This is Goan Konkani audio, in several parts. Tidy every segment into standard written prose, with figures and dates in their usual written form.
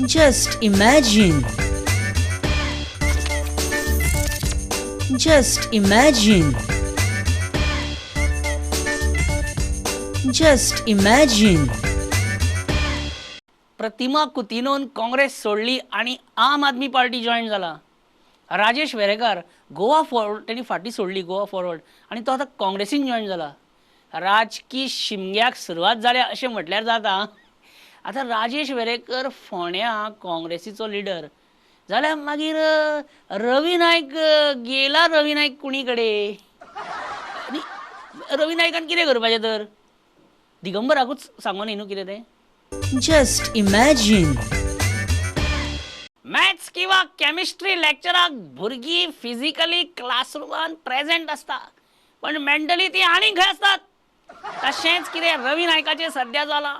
Just imagine. Just imagine. Just imagine. प्रतिमा कुतिनोन काँग्रेस सोडली आणि आम आदमी पार्टी जॉईन जाला. राजेश वेरेकार गोवा फॉरवर्ड तेणी फाटी सोडली गोवा फॉरवर्ड आनी तो आतां काँग्रेसीन जॉईन जाला. राजकी शिमग्याक सुरवात जाल्या अशें म्हटल्यार जाता. आतां राजेश वेरेकर फोंड्या काँग्रेसीचो लिडर जाल्यार मागीर रवी नायक गेला. रवी नायक कोणी कडेन आनी रवी नायकान कितें करपाचें तर दिगंबराकूच सांगून न्ही न्हू कितें तें. Just imagine. Maths किंवा केमिस्ट्री लेक्चराक भुरगीं फिजिकली क्लासरुमान प्रेजेंट आसता पण मेंटली ती आनीक खंय आसतात. तशेंच कितें रवी नायकाचें सद्या जालां.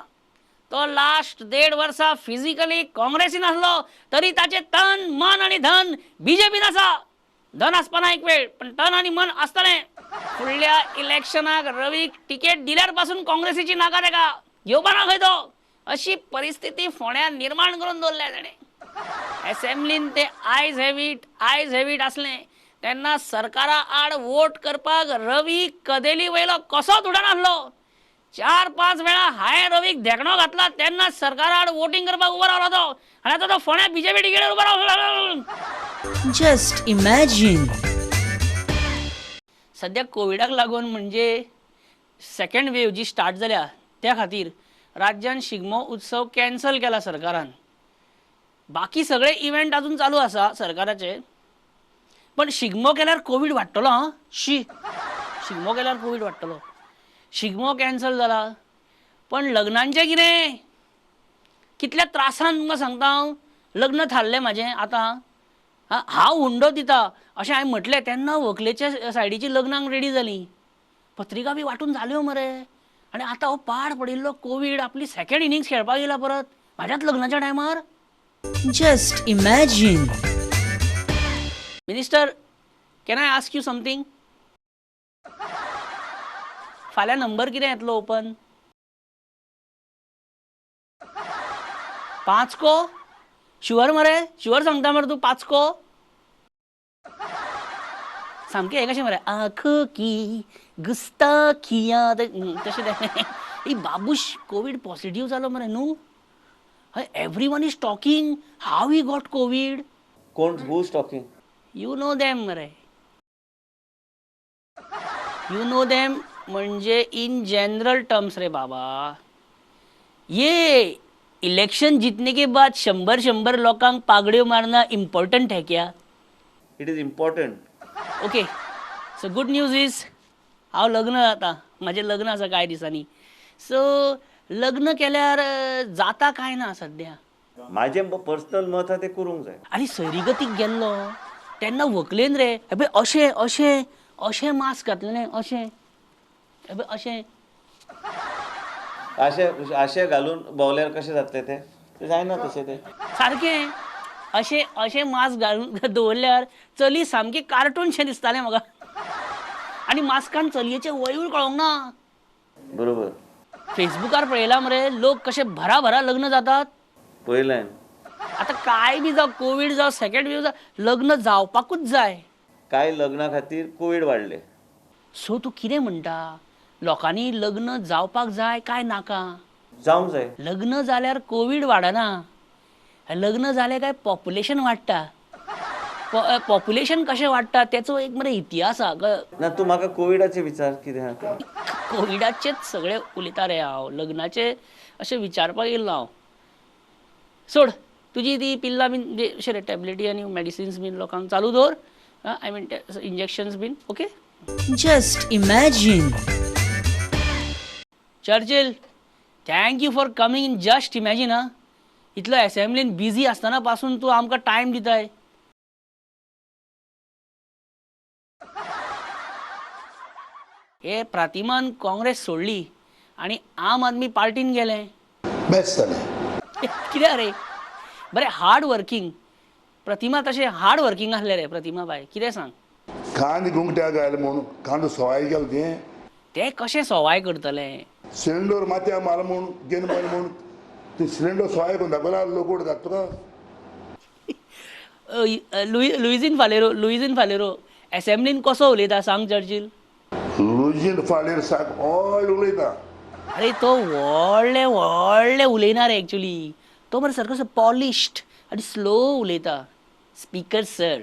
तो लास्ट 1.5 वर्सां फिजिकली काँग्रेसीन आसलो तरी ताचें तन मन आनी धन बीजेपीन आसा. धन आसपाना एक वेळ पण तन आनी मन आसतलें. फुडल्या इलेक्शनाक रवीक तिकेट दिल्यार पासून काँग्रेसीची नाका ताका घेवपा ना खंय तो. अशी परिस्थिती फोंड्यां निर्माण करून दवरल्या ताणें. एसेंब्लीन ते आयज have it आयज have it आसलें तेन्ना सरकारा आड वोट करपाक रवी कदेली वयलो कसोच उडनासलो. 4-5 वेळा हांवें रवीक धेंकणो घातला तेन्ना सरकारा आड वोटींग करपाक उबो रावलो तो आनी आतां तो फोंड्या बीजेपी तिकेटीर उबो रावलो. Just imagine. सद्या कोविडाक लागून म्हणजे सेकंड वेव जी स्टार्ट जाल्या त्या खातीर राज्यान शिगमो उत्सव कॅन्सल केला सरकारान. बाकी सगळे इव्हेंट अजून चालू आसा सरकाराचे पण शिगमो केल्यार कोवीड वाडटलो. आं शी शिगमो केल्यार कोवीड वाडटलो. शिगमो कॅन्सल जाला पण लग्नांचें कितें कितल्या त्रासान तुमकां सांगता हांव. लग्न थारलें म्हाजें आतां हांव हुंडो दिता अशें हांवें म्हटलें तेन्ना व्हंकलेच्या सायडीची लग्नाक रेडी जालीं. पत्रिका बी वांटून जाल्यो मरे आनी आतां हो पाड पडिल्लो कोवीड आपली सेकंड इनिंग्स खेळपाक येयला परत म्हाज्याच लग्नाच्या टायमार. Just imagine. Minister, can I ask you something? फाल्यां नंबर कितें येतलो ओपन? 5 को? शुअर मरे? शुअर सांगता मरे तूं 5 को? सामकें हें कशें मरे आंखों की गुस्ताखियां तशें तें. ही बाबूश कोवीड पॉझिटिव्ह जालो मरे न्हू. हय, everyone is talking how he got COVID. कोण? Who is talking? You know them मरे. You know them म्हणजे इन जनरल टर्म्स रे बाबा. ये इलेक्शन जीतने के बाद 100-100 लोकांक पागड्यो मारना इम्पॉर्टंट है क्या? It is important. Okay, so good news is हांव लग्न जाता. म्हाजें लग्न आसा कांय दिसांनी. सो लग्न केल्यार जाता काय ना सद्या? म्हाजें पर्सनल मत आहा तें करूंक जाय. आनी सैरीगतीक गेल्लो तेन्ना व्हंकलेन रे हे पळय अशें अशें अशें मास्क घातलेलें अशें हे पळय अशें अशें अशें घालून भोंवल्यार कशें जातलें तें? तें जायना तशें तें. सारकें अशें अशें मास्क घालून दवरल्यार चली सामकी कार्टूनशें दिसतालें म्हाका. आनी मास्कान चलयेचें वयूय कळोंक ना. बरोबर. फेसबुकार पळयला मरे लोक कशे भराभरा लग्न जातात. पळयलें. आतां काय बी जावं कोवीड जावं सेकंड वेव जावं लग्न जावपाकूच जाय. कांय लग्ना खातीर कोवीड वाडले. सो तूं कितें म्हणटा लोकांनी लग्न जावपाक जाय काय नाका? जावंक जाय. लग्न जाल्यार कोवीड वाडना. लग्न जालें काय पॉप्युलेशन वाडटा. पॉप्युलेशन कशें वाडटा तेचो एक मरे इतिहास आहा. ना तूं म्हाका कोविडाचें विचार कितें आहा तें. कोविडाचेच सगळे उलयता रे हांव. लग्नाचे अशें विचारपाक येयल्लो हांव. सोड तुजी ती पिल्लां बीन अशें रे टॅबलेटी आनी मेडिसिन्स बीन लोकांक चालू दवर. I mean injections bin. Okay. Just imagine. Churchill, thank you for coming in just imagine. हा इतलो एसेंब्लीन बिजी आसतना पासून तूं आमकां टायम दिताय. हे प्रतिमान काँग्रेस सोडली आनी आम आदमी पार्टीन गेलें. बेस्ट जालें. कित्याक रे? बरें हार्ड वर्कींग प्रतिमा तशें हार्ड वर्कींग आसलें रे प्रतिमा बाय. कितें सांग? कांद गुंगट्या घाल म्हूण कांदो सवाय गेलो तें. तें कशें सवाय करतलें? सिलिंडर माथ्या माल म्हूण गेन माल म्हूण तूं सिलिंडर सवाय करून दाखयला लोकोट घात तुका. लुईझीन फालेरो, लुईझीन फालेरो एसेंब्लीन कसो उलयता सांग चर्चील. लुईझीन फालेर साक ऑल उलयता. अरे तो व्हडले व्हडले उलयना रे एक्चुली, तो मरे सारको असो पॉलिश्ड आनी स्लो उलयता. Speaker sir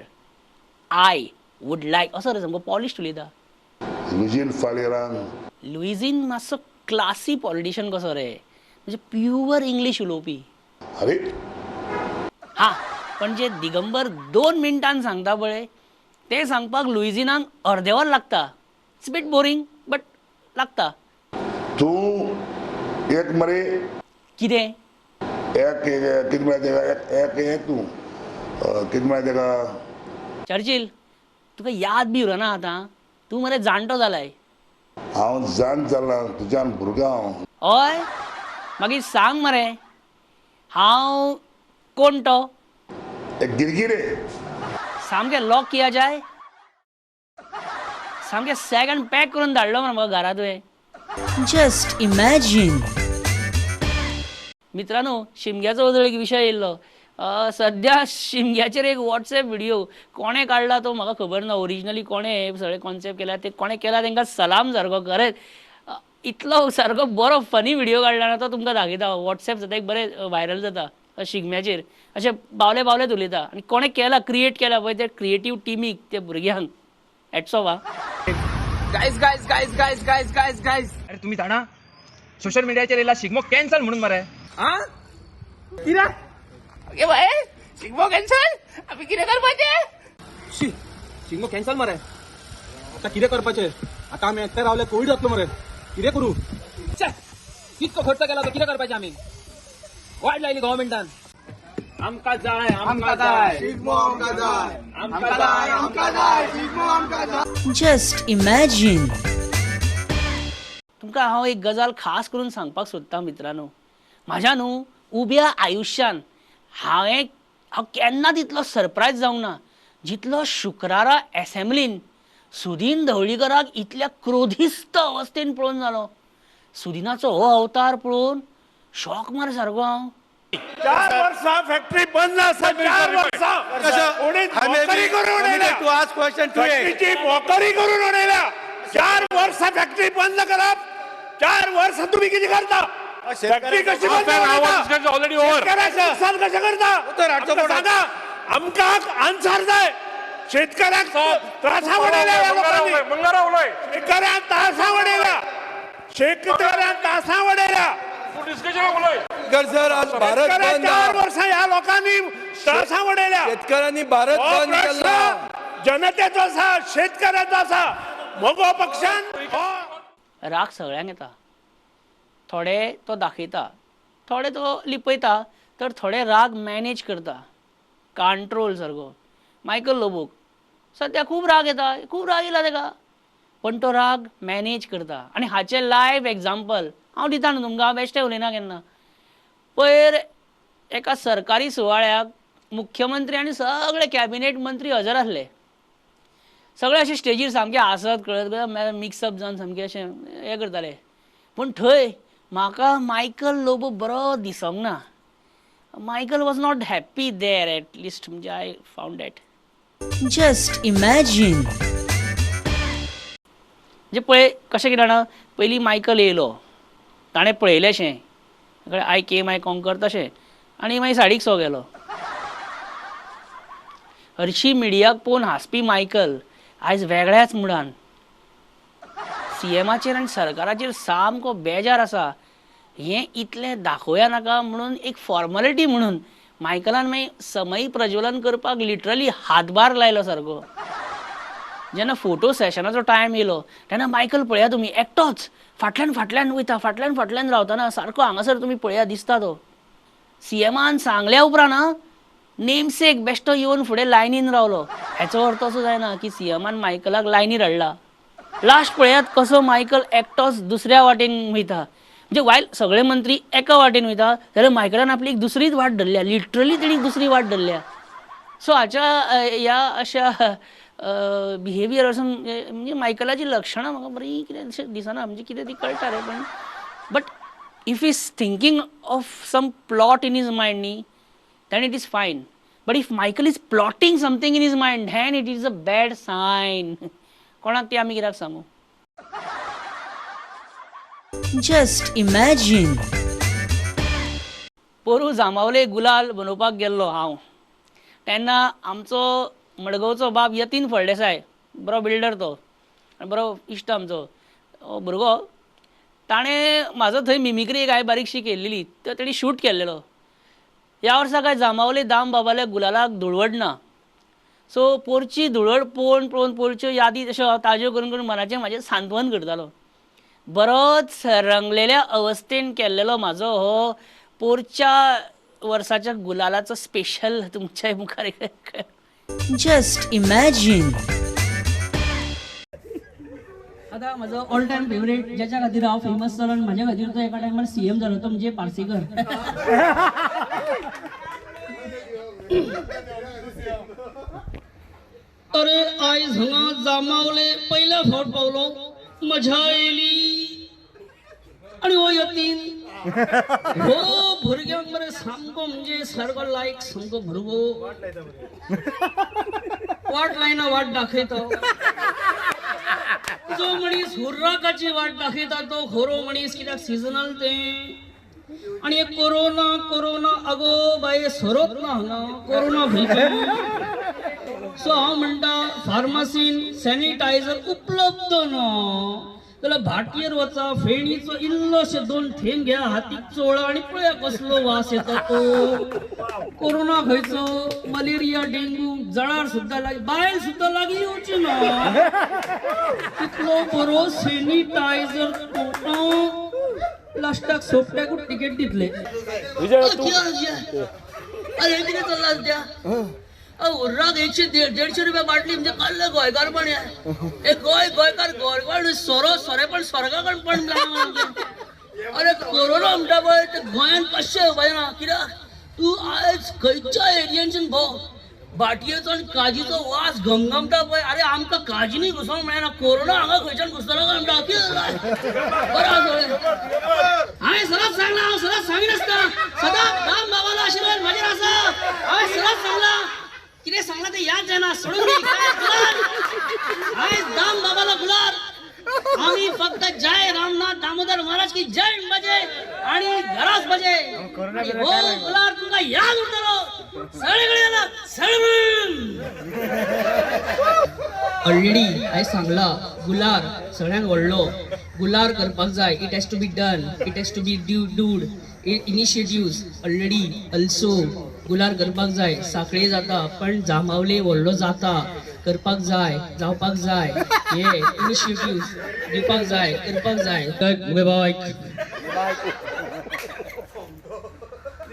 I would like असो रे, सामको पॉलिश्ड उलयता. लुईझीन फालेरान लुईझीन मातसो क्लासी पॉलिटिशन कसो रे, म्हणजे प्युअर इंग्लीश उलोवपी. अरे हा, पण जे दिगंबर 2 मिनटान सांगता पळय ते सांगपाक लुईझिनाक अर्दें वर लागता. It's bit boring but लागता. तूं एक मरे कितें एक कितें म्हळ्यार तेका एक एक तूं कितें म्हळ्यार तेका. चर्चील तुका याद बी उरना आतां, तूं मरे जाणटो जालाय. हांव जाण जाला तुज्यान भुरगो हांव. हय मागीर सांग मरे हांव कोण तो. एक गिरगिरे. सामकें लॉक किया जाय, सामकें सेकंड पॅक करून धाडलो मरे म्हाका घरा तुवें. Just imagine. मित्रांनो, शिमग्याचो जो एक विशय येयल्लो, सद्या शिमग्याचेर एक वॉट्सएप व्हिडिओ कोणें काडला तो म्हाका खबर ना. ओरिजिनली कोणें हे सगळें कॉन्सेप्ट केला ते कोणें केला तेंकां सलाम सारको. खरेंच इतलो सारको बरो फनी व्हिडिओ काडला ना तो तुमकां दाखयता. वॉट्सएप सद्या एक बरें व्हायरल जाता शिगम्याचेर, अशें बावले बावलेच उलयता. आनी कोणें केला क्रिएट केला पळय ते क्रिएटीव टिमीक, ते भुरग्यांक हॅट्स ऑफ. हा guys guys guys guys guys guys guys, अरे तुम्ही जाणा सोशल मीडियाचेर येयला शिगमो कॅन्सल म्हणून मरे. आ कित्याक? ओके बाय, शिगमो कॅन्सल, आमी कितें करपाचें? शी, शिगमो कॅन्सल मरे, आता कितें करपाचें? आता आमी एकटे रावले कोवीड जातलो मरे, कितें करू? छे, कितको खर्च केला तो कितें करपाचें आमी? वायट लायली गव्हर्मेंटान. आमकां जाय, आमकां जाय, शिगमो आमकां जाय, आमकां जाय, आमकां जाय, शिगमो आमकां जाय. Just imagine. तुमकां हांव एक गजाल खास करून सांगपाक सोदतां मित्रांनो. म्हाज्या न्हू उब्या आयुश्यान हांव केन्ना तितलो सरप्रायज जावंक ना जितलो शुक्रारा एसेंब्लीन सुदीन ढवळीकराक इतल्या क्रोधिस्त अवस्थेन पळोवन जालो. सुदिनाचो हो अवतार पळोवन शॉक मार सारको हांव. 4 वर्सां फॅक्टरी बंद आसा, 4 वर्सां मोकरी करून उडयल्या, फॅक्टरीची मोकरी करून उडयल्या. 4 वर्सां फॅक्टरी बंद करप, 4 वर्सां तुमी कितें करता? फॅक्टरी कशी बंद करता? नुकसान कशें करता? सांगा आमकां आन्सर जाय. शेतकऱ्यांक त्रासा उडयल्या लोकांनी, शेतकऱ्यांक त्रासा उडयल्या, शेतकऱ्यांक त्रासा उडयल्या. सर आज भारत बंद, 4 वर्सां ह्या लोकांनी त्रासा उडयल्या. शेतकऱ्यांनी भारत बंद केला. जनतेचो आसा, शेतकऱ्याचो आसा. मगो पक्षान राग सगळ्यांक येता. थोडे तो दाखयता, थोडे तो लिपयता, तर थोडे राग मॅनेज करता, कंट्रोल सारको. मायकल लोबोक सद्या खूब राग येता, खूब राग येयला तेका, पण तो राग मॅनेज करता. आनी हाचें लायव एग्जाम्पल हांव दिता न्हू तुमकां, हांव बेश्टें उलयना केन्ना. पयर एका सरकारी सुवाळ्याक मुख्यमंत्री आनी सगळे कॅबिनेट मंत्री हजर आसले. सगळे अशे स्टेजीर सामके हांसत कळत मिक्सअप जावन सामके अशें हें करताले. पूण थंय म्हाका मायकल लोबो बरो दिसोंक ना. Michael was not happy there, at least म्हणजे I found that. Just imagine. म्हणजे पळय कशें कितें जाणा, पयलीं मायकल येयलो, ताणें पळयलें अशें I came I conquer तशें, आनी मागीर साडीक सो गेलो. हरशी मिडियाक पळोवन हांसपी मायकल आयज वेगळ्याच मुडान सीएमाचेर आनी सरकाराचेर सामको बेजार आसा. हें इतलें दाखोवया नाका म्हणून एक फॉर्मेलिटी म्हणून मायकलान मागीर समय प्रज्वलन करपाक लिटरली हातभार लायलो सारको. जेन्ना फोटो सेशनाचो टायम येयलो तेन्ना मायकल पळया तुमी एकटोच फाटल्यान फाटल्यान वयता, फाटल्यान फाटल्यान रावतना सारको हांगासर तुमी पळया दिसता तो. सीएमान सांगल्या उपरांत नेमसेक बेश्टो येवन फुडें लायनीन रावलो. हेचो अर्थ असो जायना की सीएमान मायकलाक लायनीर हाडला. लास्ट पळयात कसो मायकल एकटोच दुसऱ्या वाटेन वयता. म्हणजे वायल सगळे मंत्री एका वाटेन वयता जाल्यार मायकलान आपली एक दुसरीच वाट धरल्या, लिटरली तेणी दुसरी वाट धरल्या. सो हाच्या ह्या अशा बिहेवियर वरसून म्हणजे मायकलाची लक्षणां म्हाका बरी कितें अशें दिसना, म्हणजे कितें ती कळटा रे, पण but if is thinking of some plot in his mind न्ही, then it is fine. But if Michael is plotting something in his mind, then it is a bad sign. कोणाक ती आमी कित्याक सांगू? Just imagine. पोरूं जांबावले गुलाल बनोवपाक गेल्लो हांव तेन्ना आमचो मडगांवचो बाब यतीन फळदेसाय, बरो बिल्डर तो आनी बरो इश्ट आमचो भुरगो, ताणें म्हाजो थंय मिमिक्री एक हांवें बारीकशी केल्लेली, तो तेणी शूट केल्लेलो. ह्या वर्सा काय जांबावले दाम बाबाल्या गुलालाक धुळवट ना, सो पोरची धुळवट पळोवन पळोवन पोरच्यो यादी तश्यो हांव ताज्यो करून करून मनाचें म्हाजें सांत्वन करतालो. बरोच रंगलेल्या अवस्थेन केल्लेलो म्हाजो हो पोरच्या वर्साच्या गुलालाचो स्पेशल तुमच्या मुखार. Just imagine. आतां म्हजो ऑल टायम फेवरेट, ज्याच्या खातीर हांव फेमस जालो आनी म्हाज्या खातीर तो एका टायमार सीएम जालो, तो म्हणजे पार्सेकर. अरे आयज हांगा जांबावले पयल्या फावट पावलो, मजा येयली. आनी हो यतीन हो भुरग्यांक मरे सामको म्हणजे सारको लायक, सामको भुरगो वाट लायना, वाट दाखयता. जो मनीस हुर्राकाची वाट दाखयता तो खरो मनीस, कित्याक सिजनल तें. आनी कोरोना कोरोना अगो बाये सोरोत ना हांगा कोरोना खंयचो. सो हांव म्हणटा फार्मासीन सॅनिटायझर उपलब्ध ना जाल्यार भाटयेर वचा, फेणीचो इल्लोशे दोन थेंब घ्या, हातीक चोळा आनी पळया कसलो वास येता तो. कोरोना खंयचो, मलेरिया डेंगू जळार सुद्दां लागीं, बायल सुद्दां लागीं येवची ना, तितलो बरो सॅनिटायझर. लास्टाक सोपट्याकूच तिकेट दितले. अरे कितें चल्लां सद्या? हुर्राक 100-150 रुपया बाटली म्हणजे कसलें गोंयकारपण हें? हे गोंय गोंयकार गोंयकार सोरो सोरेपण स्वर्गा पण. अरे कोरोना म्हणटा पळय ते गोंयांत कशें येवपाचें ना, कित्याक तूं आयज खंयच्या एरियनच्यान भोंव, भाटयेचो आनी काजीचो वास घमघमता पळय. अरे आमकां काजीनी घुसोवंक मेळना, कोरोना हांगा खंयच्यान घुसतलो काय म्हणटा. कितें बरें आसा सगळें. हांवें सदांच सांगलां, हांव सदांच सांगिनासता, सदांच दाम बाबालो आशिर्वाद म्हाजेर आसा. हांवें सदांच सांगलां, कितें सांगलां तें याद जायना, सोडून दी. आयज दाम बाबालो गुलाल, आमी फक्त जय रामनाथ दामोदर महाराज की जय बजे आणि घराच बजे. हो गुलाल तुमकां याद उरतलो सगळे कडेन. ऑलरेडी हांवें सांगलां गुलाल सगळ्यांत व्हडलो गुलाल करपाक जाय. It has to be done, it has to be dued initiatives already also. गुलाल करपाक जाय, साखळे जाता पण जांबावले व्हडलो जाता, करपाक जाय, जावपाक जाय, हे इनिशिएटिव्स दिवपाक जाय, करपाक जाय. बाबा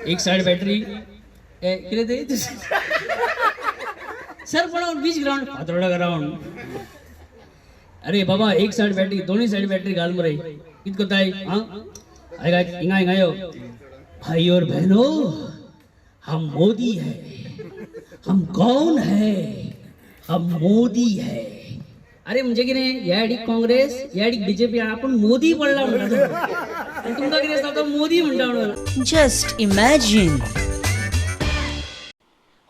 एक सायड बॅटरी कितें तें सर पण बीच ग्रावंड फातोर्डा ग्रावंड. अरे बाबा एक सायड बॅटरी दोन्ही सायड बॅटरी घाल मरे, कित करताय? आं आयक हिंगा हिंगा यो. भाई और बहनों, हम मोदी है, हम कौन है? हम मोदी है. अरे म्हणजे कितें, ह्या सायडीक काँग्रेस, ह्या सायडीक बीजेपी, आपूण मोदी पडला म्हणटा. तुमकां कितें दिसता तो मोदी म्हणटा म्हणून. Just imagine.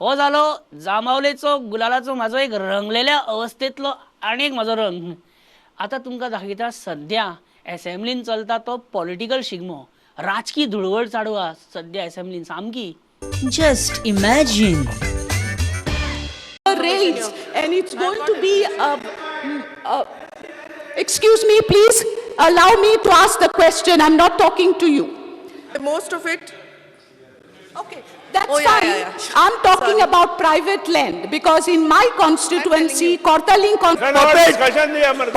हो जालो जांबावलेचो गुलालाचो म्हाजो एक रंगलेल्या अवस्थेंतलो आनी एक म्हाजो रंग. आतां तुमकां दाखयता सद्या एसेंब्लीन चलता तो पॉलिटिकल शिगमो, राजकी धुळवड चालू आसा सद्या एसेंब्लीन सामकी. Just imagine. Rates and it's going to be excuse me, please allow me to ask the question. I'm not talking to you. Most of it. Okay, that's Oh, yeah, fine. yeah, yeah. I'm talking Sorry. About private land because in my constituency, Cortalim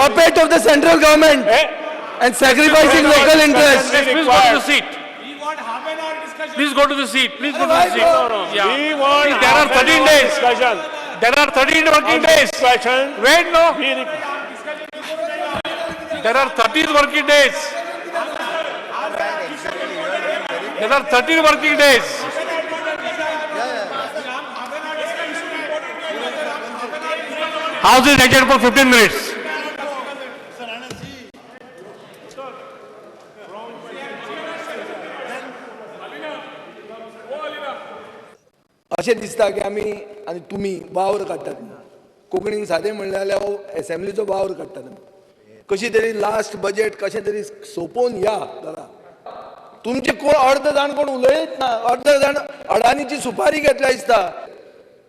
Puppet of the central government and sacrificing local interests. Please go to the seat. Please go to the seat. Please go to the seat. Yeah. We want There are half an 13 hour days. discussion. There are 13 working On days. this question. Wait, no. We There are 13 working days. There are 13 working days. House is adjourned for 15 minutes. अशें दिसता की आमी आनी तुमी वावर काडटात. कोंकणीन सादें म्हणलें जाल्यार हो एसेंब्लीचो वावर काडटात आमी. कशी तरी लास्ट बजेट कशें तरी सोंपोवन या घरा. तुमचे कोण अर्द जाण कोण उलयत ना, अर्द जाण अडानीची सुपारी घेतल्या दिसता.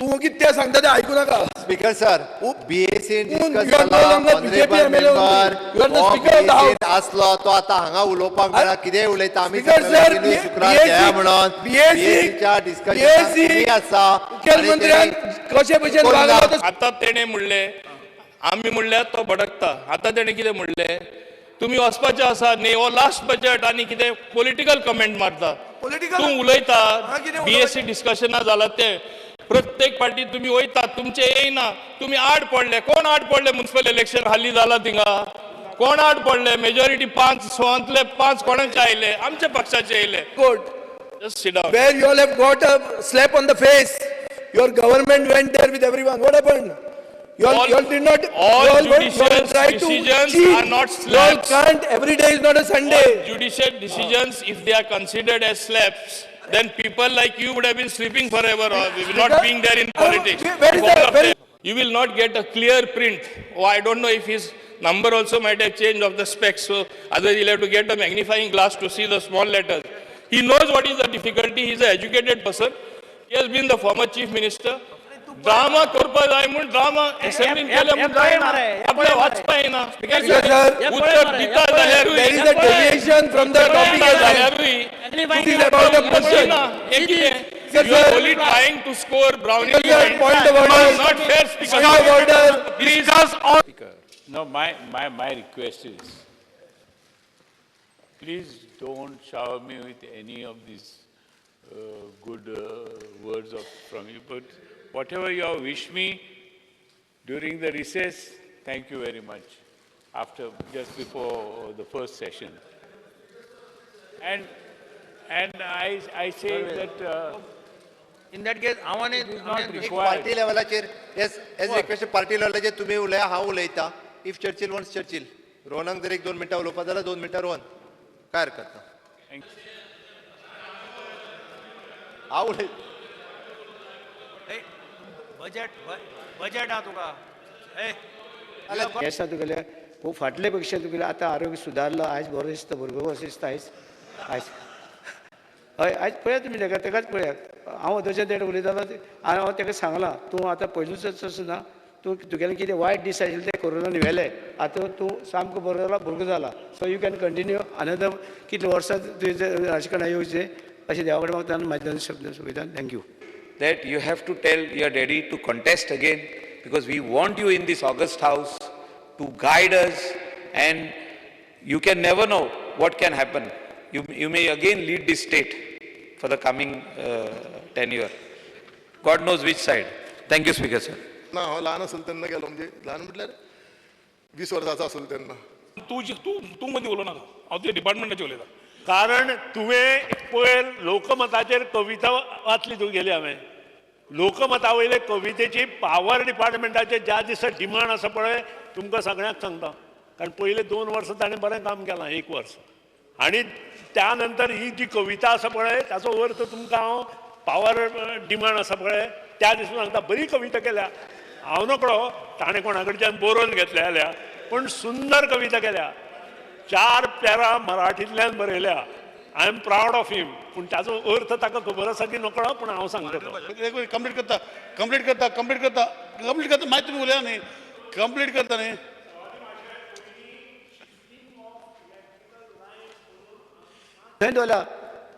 तूं कितें सांगता तें आयकू नाका. स्पीकर सर, बीएसीन डिस्कस जाला, ऑनरेबल मेंबर आसलो तो आतां हांगा उलोवपाक मेळा, कितें उलयता आमी शुक्रार घेया म्हणून बीएसीच्या डिस्कशन आसा. मुख्यमंत्र्यान कशे भशेन वागलो आतां तेणें म्हणलें, आमी म्हणल्यार तो भडकता. आतां तेणें कितें म्हणलें, तुमी वचपाचें आसा न्ही, हो लास्ट बजेट आनी कितें पॉलिटिकल कमेंट मारता. तूं उलयता बीएसी डिस्कशना जाला तें प्रत्येक पार्टी तुमी वयता, तुमचे येयना, तुमी आड पडले. कोण आड पडले? म्युनिसिपल इलेक्शन हाली जाला थिंगा कोण आड पडले? मेजॉरिटी 5 100 5 कोणाचे आयले? आमच्या पक्षाचे येयले. Good. Just sit down. Where you all have got a slap on the face. Your government went there with everyone. What happened? You all did not. All judicial decisions are not slaps. You all can't. Every day is not a Sunday. All judicial decisions, if they are considered as slaps, then people like you would have been sleeping forever or not being there in politics. You will not get a clear print. Oh, I don't know if his number also might have changed of the specs. So otherwise he'll have to get a magnifying glass to see the small letters. He knows what is the difficulty. He is an educated person. He has been the former chief minister. Drama करपा जाय म्हूण ड्रामा असेंब्लीन केले म्हूण जायना, आपल्या वाचपा येना. उत्तर दिता जाल्यारूय There is a deviation from the topic. जाल्यारूय This is about the question. हें कितें? You are only trying to score brownie points. Point of order. Not fair, speaker. Point of order. Please. No, my request is, please don't shower me with any of these good words from you, but whatever you have wished me during the recess, thank you very much, after, just before the first session. And I say that in that case, I want it not required. Party लेवलाचेर, yes, as request party लेवलाचेर तुम्ही उलया, हांव उलयता. If Churchill wants Churchill, रोहनाक जर 1-2 मिनटां उलोवपा जाल्यार 2 मिनटां रोहन, काय हरकत ना. हांव उलयता. बजेट बजेट आहा तुका. हें आसा तुगेलें खूब फाटले पेक्षा तुगेलें आतां आरोग्य सुदारलां. आयज बरो दिसता, भुरगो कसो दिसता आयज. आयज हय, आयज पळयात तुमी ताका, ताकाच पळयात. हांव अदोच्या तेणें उलयतालो आनी हांव ताका सांगलां, तूं आतां पयलूच असो ना, तूं तुगेलें कितें वायट दीस आशिल्ले ते कोरोनान व्हेले, आतां तूं सामको बरो जाला, भुरगो जाला. So you can continue another कितले वर्सां तुवें राजकारणां येवचें अशें देवा कडेन मागता आनी म्हाजे दोन शब्द सोंपयता. Thank you. That you have to tell your daddy to contest again, because we want you in this august house to guide us, and you can never know what can happen. You may again lead this state for the coming tenure. God knows which side. Thank you, Speaker sir. ना, हांव ल्हान आसलो तेन्ना गेलो, म्हणजे ल्हान म्हटल्यार 20 वर्सांचो आसलो तेन्ना. तूं मदीं उलोवं नाका, हांव तुज्या डिपार्टमेंटाचेर उलयतां. कारण तुवें पयर लोकमताचेर कविता वाचली तुगेली. हांवें लोकमता वयले कवितेची पावर डिपार्टमेंटाचे ज्या दिसा डिमांड आसा पळय, तुमकां सगळ्यांक सांगता, कारण पयले 2 वर्सां ताणें बरें काम केलां, 1 वर्स, आनी त्या नंतर ही जी कविता आसा पळय ताचो अर्थ तुमकां हांव पावर डिमांड आसा पळय त्या दिसा सांगता. बरी कविता केल्या, हांव नकळो ताणें कोणा कडच्यान बरोवन घेतल्या जाल्यार, पूण सुंदर कविता केल्या. 4 पॅरा मराठींतल्यान बरयल्या. I am proud of him. पूण ताचो अर्थ ताका खबर आसा की नकळो, पूण हांव सांगता. कंप्लीट करता, कंप्लीट करता, कंप्लीट करता, कंप्लीट करता. मागीर तुमी उलया न्ही, कंप्लीट करता न्ही. थंय दवरला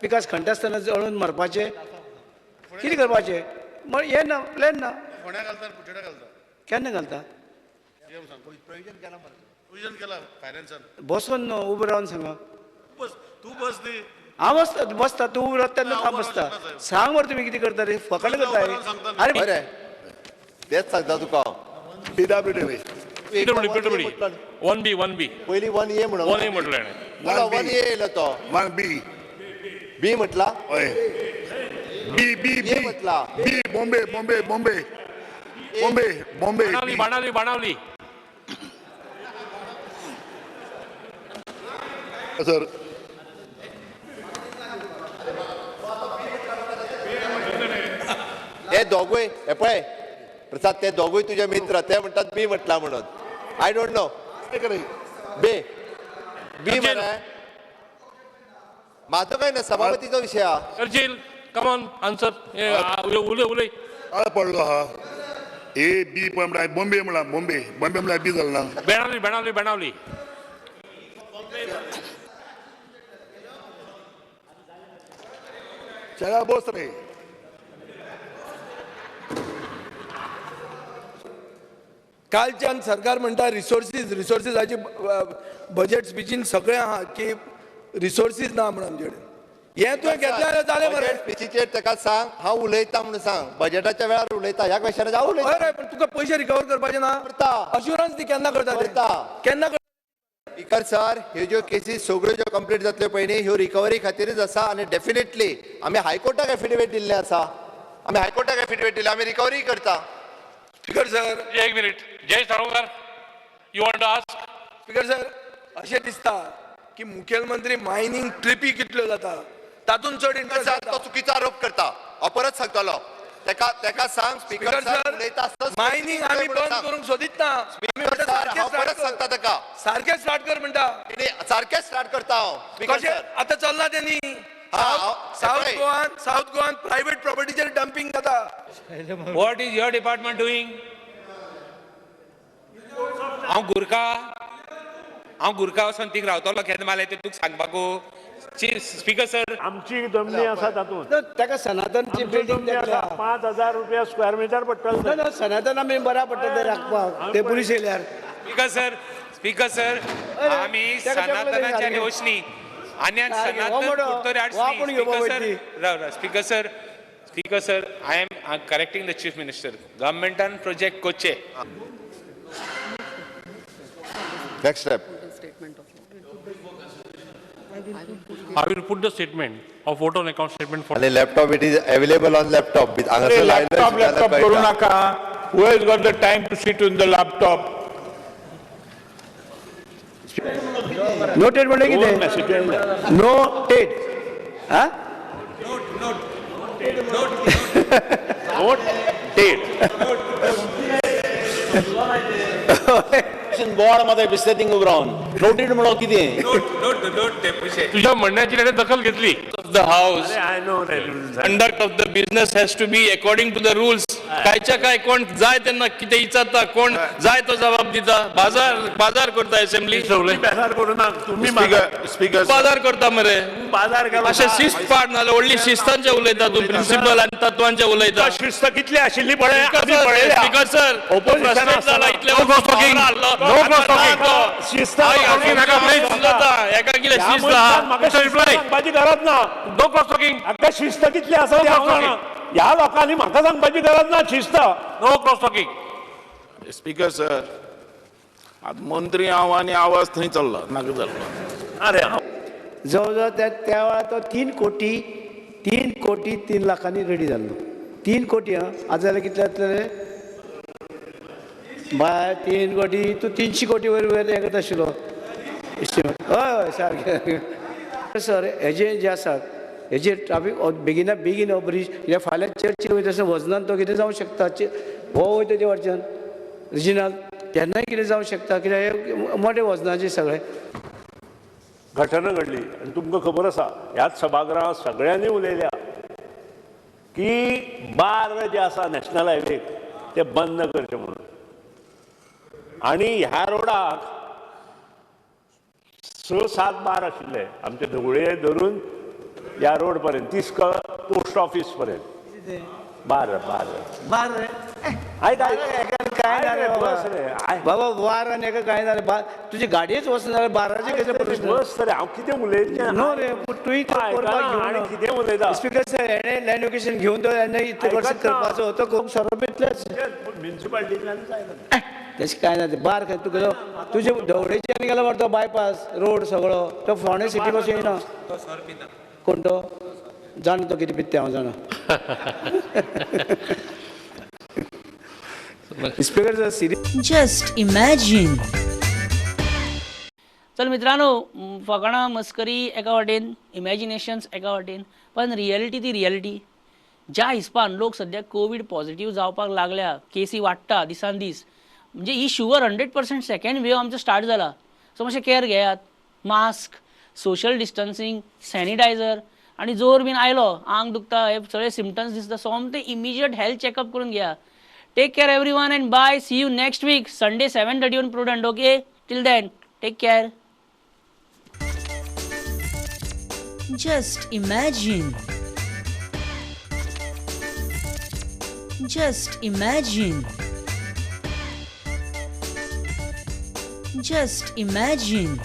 पिकास खणटा आसतना जळून मरपाचें, कितें करपाचें? हें ना, प्लॅन ना. फोंड्या घालता, कुठेडा घालता. केन्ना घालता? प्रोविजन केला फायनान्सान. बसोन न्हू, उबो रावन सांगा. तूं बस न्ही. हांव बसता, बसता, तूं उबो रावता तेन्ना हांव बसता. सांग मरे तुमी कितें करता रे, फकाणां करता रे. अरे बरें, तेंच सांगता तुका. PWD PWD 1B 1B पयलीं 1A म्हणून 1A म्हटलें, 1A येयलो तो. 1B बी म्हटला, हय, बी बी बी म्हटला, B. Bombay Bombay Bombay Bombay Bombay. Benaulim Benaulim Benaulim sir. ते दोगूय हे पळय प्रसाद, ते दोगूय तुजे मित्र, ते म्हणटात बी म्हटला म्हणून. I don't know. Be B मरे म्हाजो काय ना, सभापतीचो विशय हा. Churchill, come on, answer. उलय उलय. पडलो हा ए बी पण म्हळ्यार बॉम्बे, म्हळ्यार बॉम्बे, बॉम्बे म्हळ्यार बी जालें ना. बेणावली बेणावली बेणावली. चला बोस रे. कालच्यान सरकार म्हणटा रिसोर्सीस, रिसोर्सीस. हाची बजेट स्पिचीन सगळें आहा की रिसोर्सीस ना म्हणून आमचे कडेन. हें तुवें घेतलें जाल्यार जालें मरे. स्पिचीचेर ताका सांग हांव उलयता म्हणून सांग, बजेटाच्या वेळार उलयता, ह्या क्वेश्चनाचेर हांव उलयता. हय, पण तुका पयशे रिकवर करपाचे ना. करता. अश्युरन्स दी केन्ना करता? करता. केन्ना? स्पीकर सर, ह्यो ज्यो केसीस सगळ्यो ज्यो कंप्लीट जातल्यो पयलीं ह्यो रिकवरी खातीरच आसा आनी डेफिनेटली आमी हायकोर्टाक एफिडेवीट दिल्लें आसा, आमी हायकोर्टाक एफिडेवीट दिल्लें, आमी रिकवरी करता. स्पीकर सर, एक minute. Jayesh Salgaonkar, you want to ask? Speaker sir, अशें दिसता की मुखेलमंत्री मायनींग ट्रिपी कितल्यो जाता तातूंत चड इंट्रस्ट. तो चुकीचो आरोप करता, हांव परत सांगतलो तेका, तेका सांग. स्पीकर सर, उलयता आसतना मायनींग आमी बंद करूंक सोदीत ना. स्पीकर सर, हांव परत सांगता तेका, सारकें स्टार्ट कर म्हणटा. सारकें स्टार्ट करता हांव. स्पीकर सर, आतां चल्ला तेनी सावथ गोवान, सावथ गोवान प्रायव्हेट प्रॉपर्टीचेर डम्पिंग जाता. What is your department doing? हांव गुरखा, हांव गुरखा वचोन थिंग रावतलो केन्ना मारलें तें तुका सांगपाकू. स्पीकर सर, आमची जमनी आसा तातूंत. ताका सनातनची बिल्डींग 5000 रुपया स्क्वेअर मिटर पडटलो. ना, सनातन आमी बऱ्या पडटा ते राखपाक, ते पुलीस येयल्यार. स्पीकर सर, स्पीकर सर, आमी सनातनाच्या आनी वचनी आनी सनातन Curtorim हाडसनी. Speaker sir, Rao Rao. Speaker sir, speaker sir, I am correcting the chief minister. गव्हर्मेंटान प्रोजेक्ट कोचे. Next step. I will put the statement of vote on account statement for. And laptop, it is available on laptop. Laptop, laptop करू नका. Who has got the time to sit on the laptop? Noted म्हणलें कितें? Noted. हा? Note, note, note, noted. Board मध्ये बिसले थिंग उबो रावन नोटेड म्हणून कितें? नोट, नोट, नोट ते पयशे. तुझ्या म्हणण्याची ताणें दखल घेतली. The house, conduct of the business has to be according to the rules. कायच्या काय कोण जाय तेन्ना कितें विचारता, कोण जाय तो जबाब दिता. बाजार बाजार करता असेंब्ली. बाजार करू ना तुम्ही. स्पीकर, बाजार करता मरे. बाजार अशें शिस्त पाड नाजाल्यार व्हडली शिस्तांचे उलयता तूं, प्रिन्सिपल आनी तत्वांचे उलयता. शिस्त कितली आशिल्ली पळय. स्पीकर सर, जाला इतले शिस्त एका कितें शिस्त सांगपाची गरज ना. No cross talking. हाका शिस्त कितली आसा ती हांव जाणा. ह्या लोकांनी म्हाका सांगपाची गरज ना शिस्त. No cross talking. Speaker sir, आतां मंत्री हांव आनी आवाज थंय चल्ला, नाका जाल्लो. अरे जवळ जवळ त्या वेळार तो 3 कोटी 3 कोटी 3 लाखांनी रेडी जाल्लो. 3 कोटी. आं, आज जाल्यार कितले जातले बाय? 3 कोटी तूं 300 कोटी वयर वयर हें करता आशिल्लो. हय हय सारकें सर. हेजे जे आसात हेजेर ट्राफीक बेगिना बेगीन हो ब्रीज, कित्याक फाल्यां चर्चीर वयता आसतना वजनान तो कितें जावंक शकता. हो वयता ते वटच्यान रिजिनाल तेन्नाय कितें जावंक शकता, कित्याक हे मोठे वजनाचे सगळे. घटना घडली आनी तुमकां खबर आसा ह्याच सभागृहांत सगळ्यांनी उलयल्या की बार जे आसा नॅशनल हायवेक ते बंद करचे म्हणून. आनी ह्या रोडाक 6-7 बार आशिल्ले आमचे धवळे धरून ह्या रोड पर्यंत, तिस्क पोस्ट ऑफिस पर्यंत. बार बार बार काय ना रे बाबा, वार आनी एका काय ना रे. तुजी गाडयेच वचना जाल्यार बाराचे कशें प्रश्न? बस रे, हांव कितें उलयतलें नो रे, पूण तुवें करपाक कितें उलयता. स्पीकर सर, हेणें लँड एक्विजिशन घेवन तो इतले वर्सां करपाचो तो खूब सोरो पितलेच. म्युनिसिपालिटींतल्यान जायना तशें कांय ना. बार खंय तुगेलो तुजे धवळेच्यान गेलो मरे तो बायपास रोड सगळो तो फोंडें सिटी पासून येयना. कोण तो जाणा तो कितें पिता हांव जाणा. Speaker sir, serious. Just imagine. चल मित्रांनो, फकाणां मस्करी एका वाटेन, इमॅजिनेशन्स एका वाटेन, पण रियलिटी ती रियलिटी. ज्या हिसपान लोक सद्या कोवीड पॉझिटिव्ह जावपाक लागल्या, केसी वाडटा दिसान दीस, म्हणजे ही शुअर 100% सेकंड वेव आमचो स्टार्ट जाला. सो मातशें केअर घेयात, मास्क, सोशल डिस्टन्सिंग, सॅनिटायझर, आनी जोर बीन आयलो, आंग दुखता, हे सगळे सिमटम्स दिसता, सोमते इमिजिएट हेल्थ चॅकअप करून घेया. Take care everyone and bye. See you next week Sunday 7:30 on Prudent. Okay, till then take care. Just imagine. Just imagine. Just imagine.